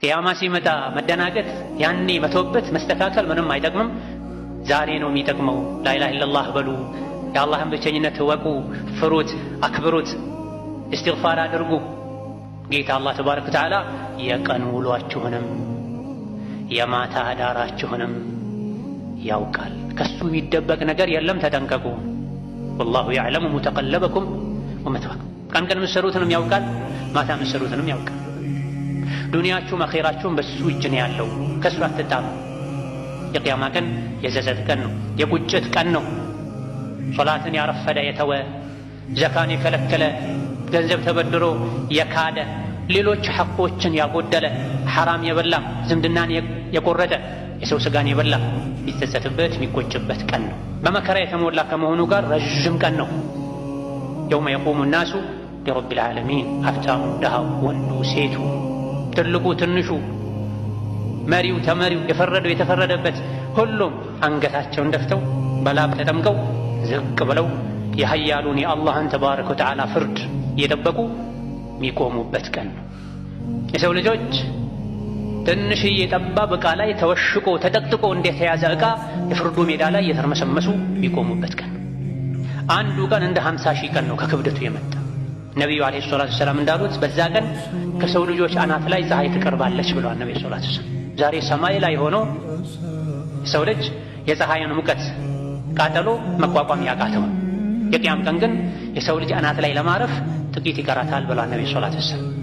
ቅያማ ሲመጣ መደናገጥ፣ ያኔ መቶበት መስተካከል ምንም አይጠቅምም። ዛሬ ነው የሚጠቅመው። لا إله إلا الله በሉ፣ የአላህን ብቸኝነት እወቁ፣ ፍሩት፣ አክብሩት፣ እስትግፋር አድርጉ። ጌታ አላህ تبارك وتعالى የቀን ውሏችሁንም የማታ አዳራችሁንም ያውቃል። ከሱ የሚደበቅ ነገር የለም። ተጠንቀቁ። والله يعلم متقلبكم ومثواكم። ቀን ቀን የምትሰሩትንም ያውቃል፣ ማታ የምትሰሩትንም ያውቃል። ዱንያችሁም አኼራችሁም በሱ እጅ ነው ያለው። ከሱ አትጣሉ። የቅያማ ቀን የዘዘት ቀን ነው፣ የቁጭት ቀን ነው። ሶላትን ያረፈደ የተወ፣ ዘካን የከለከለ፣ ገንዘብ ተበድሮ የካደ፣ ሌሎች ሐቆችን ያጎደለ፣ ሐራም የበላ፣ ዝምድናን የቆረጠ፣ የሰው ስጋን የበላ የሚጸጸትበት የሚቆጭበት ቀን ነው። በመከራ የተሞላ ከመሆኑ ጋር ረዥም ቀን ነው። يوم يقوم الناس لرب العالمين። ሀብታሙ፣ ድሃው፣ ወንዱ፣ ሴቱ፣ ትልቁ፣ ትንሹ፣ መሪው፣ ተመሪው፣ የፈረደው፣ የተፈረደበት ሁሉም አንገታቸውን ደፍተው በላብ ተጠምቀው ዝቅ ብለው የሀያሉን የአላህን تبارك وتعالى ፍርድ እየጠበቁ የሚቆሙበት ቀን ነው። የሰው ልጆች ትንሽዬ ጠባብ ዕቃ ላይ ተወሽቆ ተጠቅጥቆ እንደተያዘ ዕቃ የፍርዱ ሜዳ ላይ እየተርመሰመሱ የሚቆሙበት ቀን ነው። አንዱ ቀን እንደ 50,000 ቀን ነው ከክብደቱ የመጣ። ነቢዩ عليه الصلاة والسلام እንዳሉት በዛ ቀን ከሰው ልጆች አናት ላይ ፀሐይ ትቀርባለች ብለዋል ነቢዩ الصلاة والسلام። ዛሬ ሰማይ ላይ ሆኖ የሰው ልጅ የፀሐይን ሙቀት ቃጠሎ መቋቋም ያቃተው፣ የቅያም ቀን ግን የሰው ልጅ አናት ላይ ለማረፍ ጥቂት ይቀራታል ብለዋል ነቢዩ الصلاة والسلام።